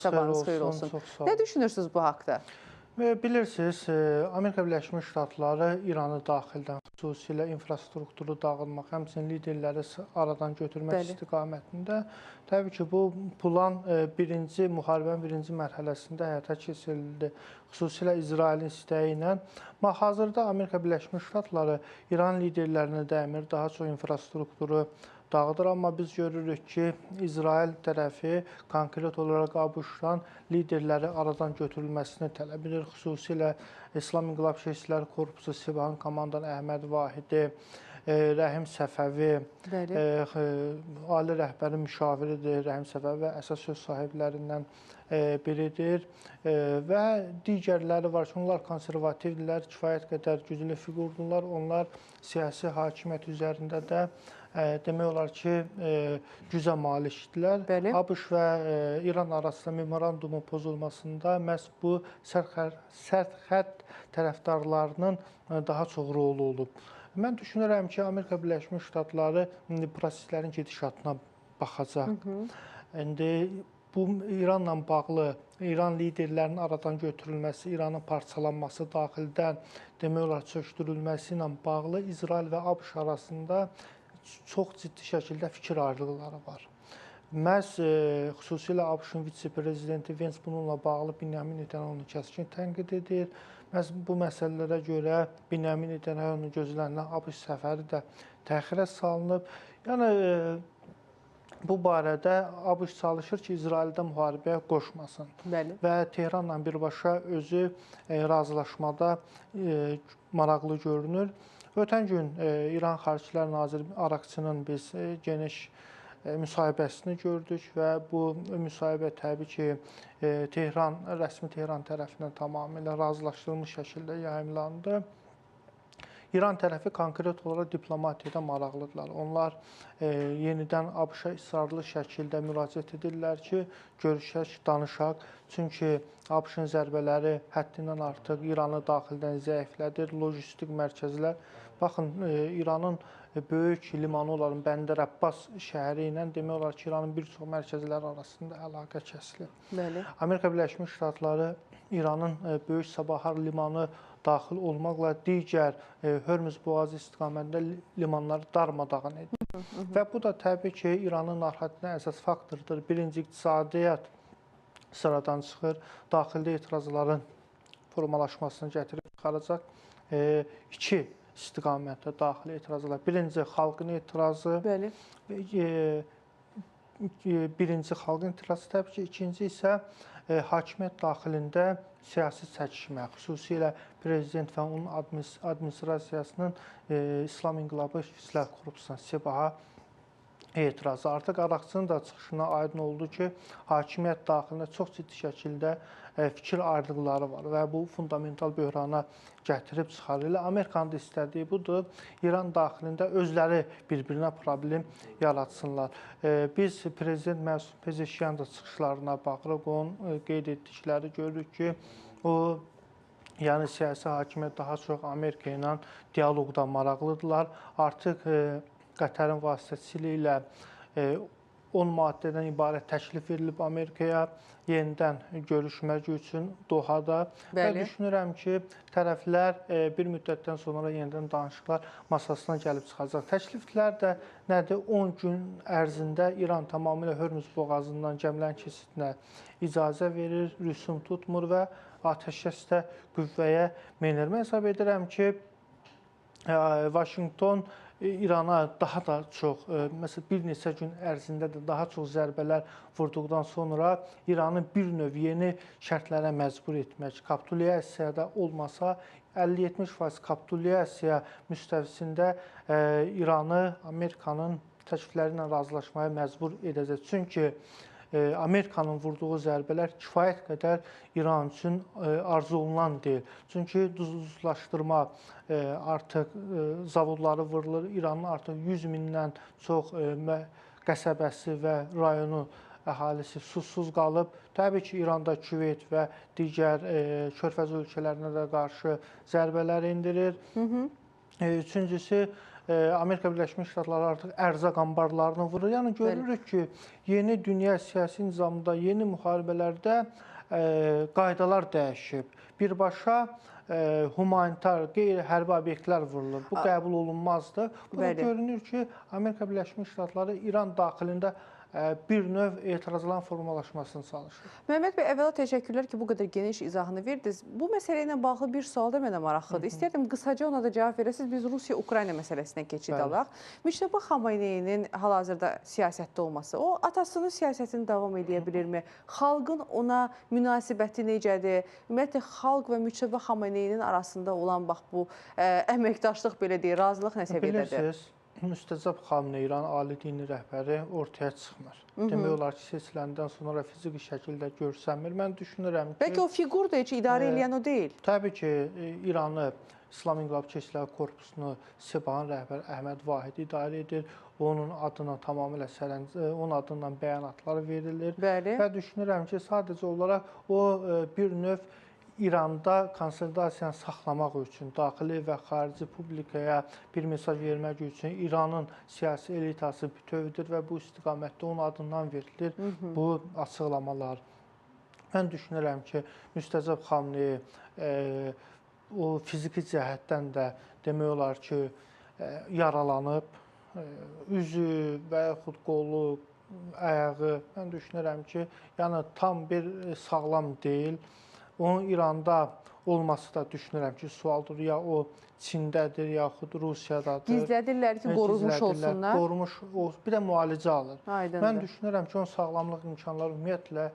Sabahınız xeyir olsun. Nə düşünürsünüz bu haqda? Bilirsiniz, Amerika Birləşmiş Ştatları İranı daxildən, xüsusilə infrastrukturu dağıtmaq, həmçinin liderləri aradan götürmək istiqamətində. Təbii ki, bu plan birinci, müharibənin birinci mərhələsində həyata keçirildi. Xüsusilə İsrailin istəyi ilə. Amma hazırda Amerika Birləşmiş Ştatları İran liderlərini dəymir, daha çox infrastrukturu dağıdır. Amma biz görürük ki, İsrail tərəfi konkret olaraq ABŞ-dan liderləri aradan götürülməsini tələb edir. Xüsusilə İslam İnqilab Keşikçiləri Korpusu Sibahın komandanı Əhməd Vahidi, Rəhim Səfəvi, ali rəhbərin müşaviridir Rəhim Səfəvi və əsas söz sahiblərindən biridir və digərləri var ki, onlar konservativdirlər, kifayət qədər güclü fiqurdurlar, onlar siyasi hakimiyyət üzərində də demək olar ki, gücə malikdirlər. ABŞ və İran arasında memorandumun pozulmasında məhz bu sərt xətt tərəfdarlarının daha çox rolu olub. Mən düşünürəm ki, Amerika Birləşmiş Ştatları proseslərin gedişatına baxacaq. İndi bu İranla bağlı, İran liderlərinin aradan götürülməsi, İranın parçalanması, daxildən demək olar çökdürülməsi ilə bağlı İsrail və ABŞ arasında çox ciddi şəkildə fikir ayrılıqları var. Məhz xüsusilə ABŞ-ın vitse-prezidenti Vance bununla bağlı Binyamin Netanyahunu kəskin tənqid edir. Məhz bu məsələlərə görə Binyamin Netanyahunun gözlənilən ABŞ səfəri də təxirə salınıb. Yəni bu barədə ABŞ çalışır ki, İsraildə müharibəyə qoşmasın. Bəli. Və Tehranla birbaşa özü razılaşmada maraqlı görünür. Ötən gün İran Xaricilər Naziri Araqçının biz geniş müsahibəsini gördük və bu müsahibə təbii ki, Tehran, rəsmi Tehran tərəfindən tamamilə razılaşdırılmış şəkildə yayımlandı. İran tərəfi konkret olaraq diplomatiyada maraqlıdırlar. Onlar yenidən ABŞ-a israrlı şəkildə müraciət edirlər ki, görüşək, danışaq. Çünki ABŞ-ın zərbələri həddindən artıq İranı daxildən zəiflədir, logistik mərkəzlər. Baxın, İranın böyük limanı olan Bəndər Abbas şəhəri ilə demək olar ki, İranın bir çox mərkəzləri arasında əlaqə kəsilir. Bəli. Amerika Birləşmiş Ştatları İranın böyük Sabahar limanı daxil olmaqla digər Hörmüz boğazı istiqamətində limanları darmadağın edir. Və bu da təbii ki, İranın narahatlığına əsas faktordur. Birinci, iqtisadiyyat sıradan çıxır, daxildə etirazların formalaşmasını gətirib çıxaracaq. İki istiqamətdə daxili etirazlar. Birinci, xalqın etirazı. Bəli. Birinci, xalqın etirazı təbii ki, ikinci isə hakimiyyət daxilində siyasi çəkişmə, xüsusilə prezident və onun administrasiyasının İslam İnqilabı Keşikçilər Korpusuna, Sibaha etirazı. Artıq Araqçının da çıxışına aydın oldu ki, hakimiyyət daxilində çox ciddi şəkildə fikir ayrılıqları var və bu fundamental böhrana gətirib çıxarır. Elə Amerikanın da istədiyi budur, İran daxilində özləri bir-birinə problem yaratsınlar. Biz prezident Məsud Pezeşkiyan da çıxışlarına baxırıq, onun qeyd etdikləri görürük ki, o, yəni siyasi hakimiyyət daha çox Amerika ilə dialoqda maraqlıdırlar. Artıq Qətərin vasitəçiliyi ilə 10 maddədən ibarət təklif verilib Amerikaya yenidən görüşmək üçün Dohada. Bəli. Və düşünürəm ki, tərəflər bir müddətdən sonra yenidən danışıqlar masasına gəlib çıxacaq. Təkliflər də nədir? 10 gün ərzində İran tamamilə Hörmüz boğazından gəmilərin keçidinə icazə verir, rüsum tutmur və atəşkəs də qüvvəyə minir. Mən hesab edirəm ki, Vaşinqton İrana daha da çox, məsələn, bir neçə gün ərzində də daha çox zərbələr vurduqdan sonra İranı bir növ yeni şərtlərə məcbur etmək, kapitulyasiyada olmasa 50-70% kapitulyasiya müstəvisində İranı Amerikanın təklifləri ilə razılaşmaya məcbur edəcək. Çünki Amerikanın vurduğu zərbələr kifayət qədər İran üçün arzu olunan deyil. Çünki duzlaşdırma artıq zavodları vurulur. İranın artıq 100 mindən çox qəsəbəsi və rayonu əhalisi susuz qalıb. Təbii ki, İranda Küveyt və digər Körfəz ölkələrinə də qarşı zərbələr endirir. Üçüncüsü, Amerika Birləşmiş Ştatları artıq ərzaq anbarlarını vurur. Yəni görürük ki, yeni dünya siyasi nizamında, yeni müharibələrdə qaydalar dəyişib. Birbaşa humanitar, qeyri-hərbi obyektlər vurulur. Bu qəbul olunmazdı. Bu da görünür ki, Amerika Birləşmiş Ştatları İran daxilində bir növ etirazların formalaşmasını çalışır. Məhəmməd bəy, əvvəla təşəkkürlər ki, bu qədər geniş izahını verdiniz. Bu məsələ ilə bağlı bir sual da mənə maraqlıdır. İstərdim qısaca ona da cavab verəsiniz. Biz Rusiya-Ukrayna məsələsinə keçid alaq. Müctəba Xameneyinin hal-hazırda siyasətdə olması, o atasının siyasətini davam edə bilirmi? Xalqın ona münasibəti necədir? Ümumiyyətlə, xalq və Müctəba Xameneyinin arasında olan bax bu əməkdaşlıq belə deyir, razılıq nə səviyyədədir? Bilirsiniz, Müstəcəb Xameneyi, İran ali dini rəhbəri ortaya çıxmır. Demək olar ki, seçiləndən sonra fiziki şəkildə görsənmir. Mən düşünürəm ki... Bəlkə o fiqur da heç idarə eləyən o deyil. Təbii ki, İranı, İslam İnqilab Keşikçiləri Korpusunu Sebahın rəhbəri Əhməd Vahid idarə edir. Onun adına tamamilə onun adından bəyanatlar verilir. Bəli. Və düşünürəm ki, sadəcə olaraq o bir növ İranda konsolidasiyanı saxlamaq üçün, daxili və xarici publikaya bir mesaj vermək üçün İranın siyasi elitası bütövdür və bu istiqamətdə onun adından verilir bu açıqlamalar. Mən düşünürəm ki, Müstəcəb Xameneyi o fiziki cəhətdən də demək olar ki, yaralanıb, üzü və yaxud qolu, ayağı, mən düşünürəm ki, yəni tam bir sağlam deyil. Onun İranda olması da düşünürəm ki, sualdır. Ya o Çindədir, yaxud Rusiyadadır. Gizlədirlər ki, qorunmuş olsunlar. Qorunmuş olsun. Bir də müalicə alır. Aydındır. Mən düşünürəm ki, onun sağlamlıq imkanları ümumiyyətlə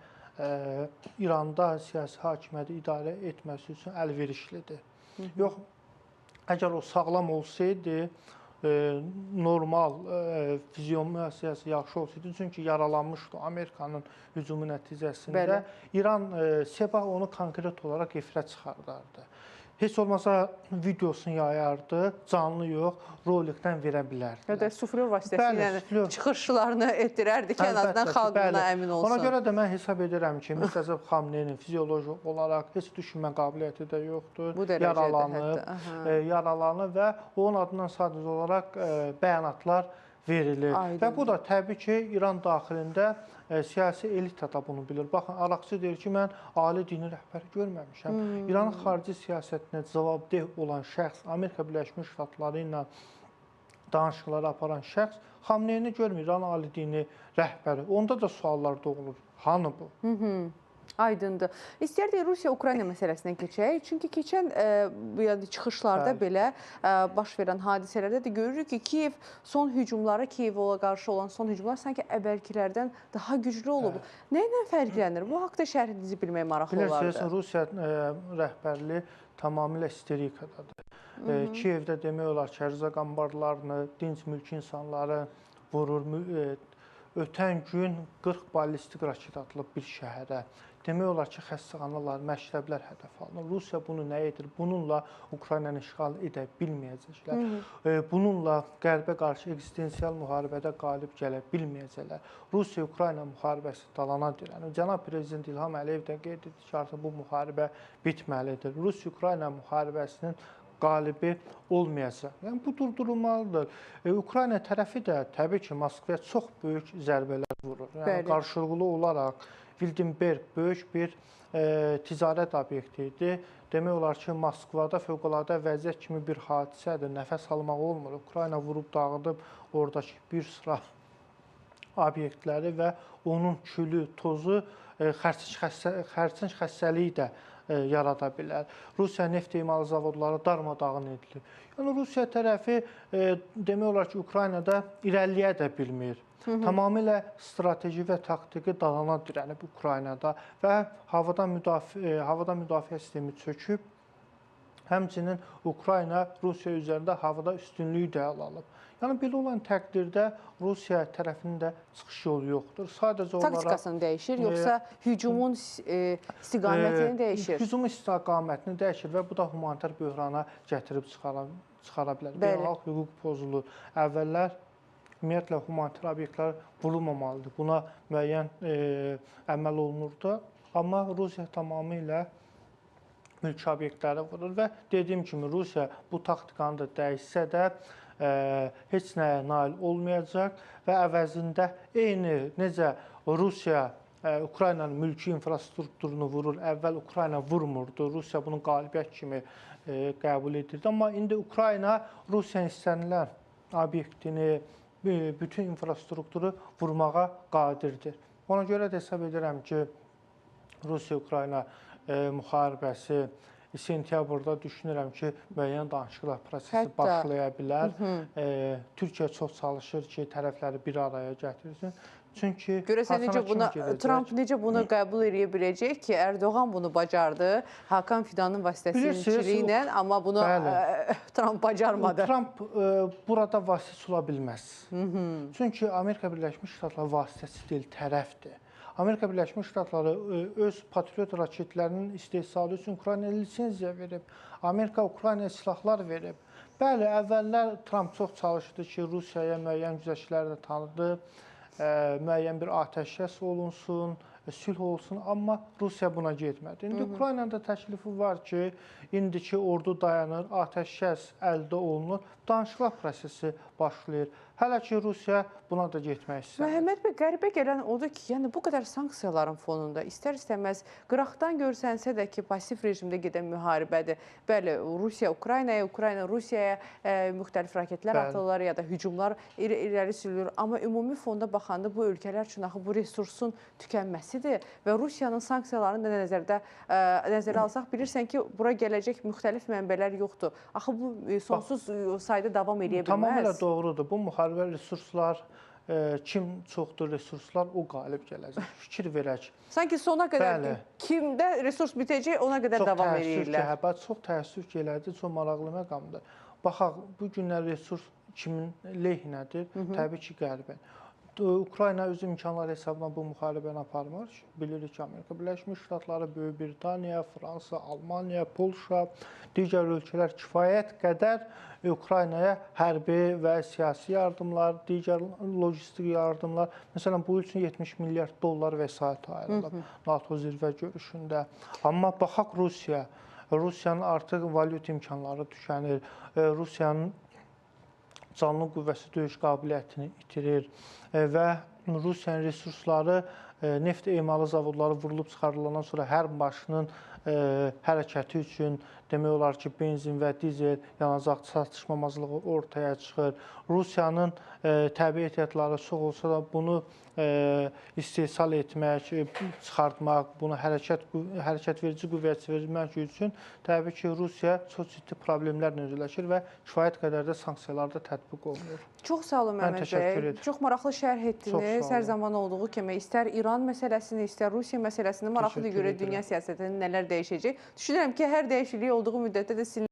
İranda siyasi hakimiyyəti idarə etməsi üçün əlverişlidir. Yox, əgər o sağlam olsaydı, normal fizionomiyası yaxşı olsaydı, çünki yaralanmışdı Amerikanın hücumu nəticəsində. Bəli. İran Sebah onu konkret olaraq efirə çıxardardı. Heç olmasa videosunu yayardı, canlı yox, rolikdən verə bilərdi. Ya da suflyor vasitəsilə çıxışlarını etdirərdi ki, ən azından xalq buna əmin olsun. Ona görə də mən hesab edirəm ki, Müstəcəb Xameneyinin fizioloji olaraq heç düşünmə qabiliyyəti də yoxdur. Bu yaralanıb, yaralanıb və onun adından sadəcə olaraq bəyanatlar verilir. Aydındır. Və bu da təbii ki, İran daxilində siyasi elita da bunu bilir. Baxın, Araqçı deyir ki, mən ali dini rəhbəri görməmişəm. İranın xarici siyasətinə cavabdeh olan şəxs, Amerika Birləşmiş Ştatları ilə danışıqları aparan şəxs Xameneyini görmür, İran ali dini rəhbəri. Onda da suallar doğulur. Hanı bu? Aydındır. İstərdik Rusiya-Ukrayna məsələsinə keçək. Çünki keçən çıxışlarda belə baş verən hadisələrdə də görürük ki, Kiyev son hücumları, Kiyevə qarşı olan son hücumlar sanki əvvəlkilərdən daha güclü olub. Nə ilə fərqlənir? Bu haqda şərhinizi bilmək maraqlı olardı. Bilirsiniz, Rusiya rəhbərliyi tamamilə isterikadadır. Kiyevdə demək olar ki, ərzaq anbarlarını, dinc mülki insanları vurur. Ötən gün 40 ballistik raket atılıb bir şəhərə. Demək olar ki, xəstəxanalar, məktəblər hədəf alınır. Rusiya bunu nə edir? Bununla Ukraynanı işğal edə bilməyəcəklər. Bununla Qərbə qarşı ekzistensial müharibədə qalib gələ bilməyəcəklər. Rusiya-Ukrayna müharibəsi dalana dirənir. Cənab Prezident İlham Əliyev də qeyd etdi ki, artıq bu müharibə bitməlidir. Rusiya-Ukrayna müharibəsinin qalibi olmayacaq. Yəni, bu durdurulmalıdır. Ukrayna tərəfi də təbii ki, Moskvaya çox böyük zərbələr vurur. Yəni, qarşılıqlı olaraq Wildenberg böyük bir ticarət obyekti idi. Demək olar ki, Moskvada fövqəladə vəziyyət kimi bir hadisədir. Nəfəs almaq olmur. Ukrayna vurub dağıdıb oradakı bir sıra obyektləri və onun külü, tozu xərçəng xəstəliyi də yarada bilər. Rusiya neft emalı zavodları darmadağın edilib. Yəni, Rusiya tərəfi demək olar ki, Ukraynada irəliyə də bilmir. Tamamilə strateji və taktiki dalana dirənib Ukraynada və havadan müdafiə sistemi çöküb. Həmçinin Ukrayna Rusiya üzərində havada üstünlüyü də əl alıb. Yəni, belə olan təqdirdə Rusiya tərəfinin də çıxış yolu yoxdur. Sadəcə olaraq... Taktikasını dəyişir, yoxsa hücumun istiqamətini dəyişir? Hücumun istiqamətini dəyişir və bu da humanitar böhrana gətirib çıxara bilər. Beynəlxalq hüquq pozulur. Əvvəllər ümumiyyətlə humanitar obyektlər vurulmamalıdır. Buna müəyyən əməl olunurdu. Amma Rusiya tamamilə mülki obyektləri vurur və dediyim kimi Rusiya bu taktikanı da dəyişsə də heç nəyə nail olmayacaq və əvəzində eyni necə Rusiya Ukraynanın mülki infrastrukturunu vurur, əvvəl Ukrayna vurmurdu, Rusiya bunu qalibiyyət kimi qəbul edirdi. Amma indi Ukrayna Rusiyanın istənilən obyektini, bütün infrastrukturu vurmağa qadirdir. Ona görə də hesab edirəm ki, Rusiya-Ukrayna müharibəsi sentyabrda düşünürəm ki, müəyyən danışıqlar prosesi başlaya bilər. Türkiyə çox çalışır ki, tərəfləri bir araya gətirsin. Çünki görəsən necə buna Tramp necə bunu qəbul edə biləcək ki, Erdoğan bunu bacardı, Hakan Fidanın vasitəçiliyi ilə, amma bunu Tramp bacarmadı. Tramp burada vasitəçi ola bilməz. Çünki Amerika Birləşmiş Ştatları vasitəçi deyil, tərəfdir. Amerika Birləşmiş Ştatları öz Patriot raketlərinin istehsalı üçün Ukraynaya lisenziya verib. Amerika Ukraynaya silahlar verib. Bəli, əvvəllər Tramp çox çalışdı ki, Rusiyaya müəyyən güzəştləri də tanıdı, müəyyən bir atəşkəs olunsun, sülh olsun, amma Rusiya buna getmədi. İndi Ukraynanın da təklifi var ki, indiki ordu dayanır, atəşkəs əldə olunur, danışıqlar prosesi başlayır. Hələ ki, Rusiya buna da getmək istəmir. Məhəmməd bəy, qəribə gələn odur ki, yəni bu qədər sanksiyaların fonunda istər-istəməz qıraqdan görsənsə də ki, pasiv rejimdə gedən müharibədir. Bəli, Rusiya Ukraynaya, Ukrayna Rusiyaya müxtəlif raketlər atırlar ya da hücumlar irəli sürülür. Amma ümumi fonda baxanda bu ölkələr üçün axı bu resursun tükənməsidir və Rusiyanın sanksiyalarını da nəzərə alsaq, bilirsən ki, bura gələcək müxtəlif mənbələr yoxdur. Axı bu sonsuz sayda davam eləyə bilməz. Tamamilə doğrudur. Bu müharibə resurslar, kim çoxdur resurslar, o qalib gələcək. Fikir verək. Sanki sona qədər kimdə resurs bitəcək, ona qədər davam eləyirlər. Çox təəssüf ki, elədir, çox maraqlı məqamdır. Baxaq, bu günlər resurs kimin leyhinədir? Təbii ki, qərbin. Ukrayna öz imkanları hesabına bu müharibəni aparmır. Bilirik ki, Amerika Birləşmiş Ştatları, Böyük Britaniya, Fransa, Almaniya, Polşa, digər ölkələr kifayət qədər Ukraynaya hərbi və siyasi yardımlar, digər logistik yardımlar, məsələn, bu üçün 70 milyard dollar vəsait ayrılıb NATO zirvə görüşündə. Amma baxaq Rusiya, Rusiyanın artıq valyut imkanları tükənir, Rusiyanın canlı qüvvəsi döyüş qabiliyyətini itirir və Rusiyanın resursları, neft emalı zavodları vurulub çıxarılandan sonra hər maşının hərəkəti üçün demək olar ki, benzin və dizel yanacaq çatışmamazlığı ortaya çıxır. Rusiyanın təbii ehtiyatları çox olsa da bunu istehsal etmək, çıxartmaq, bunu hərəkət verici qüvvəyə çevirmək üçün təbii ki, Rusiya çox ciddi problemlərlə üzləşir və kifayət qədər də sanksiyalar da tətbiq olunur. Çox sağ olun Məhəmməd bəy. Çox maraqlı şərh etdiniz. Hər zaman olduğu kimi istər İran məsələsini, istər Rusiya məsələsini maraqlıdır görə dünya siyasətinin nələr dəyişəcək. Düşünürəm ki, hər dəyişiklik olduğu müddətdə də sizinlə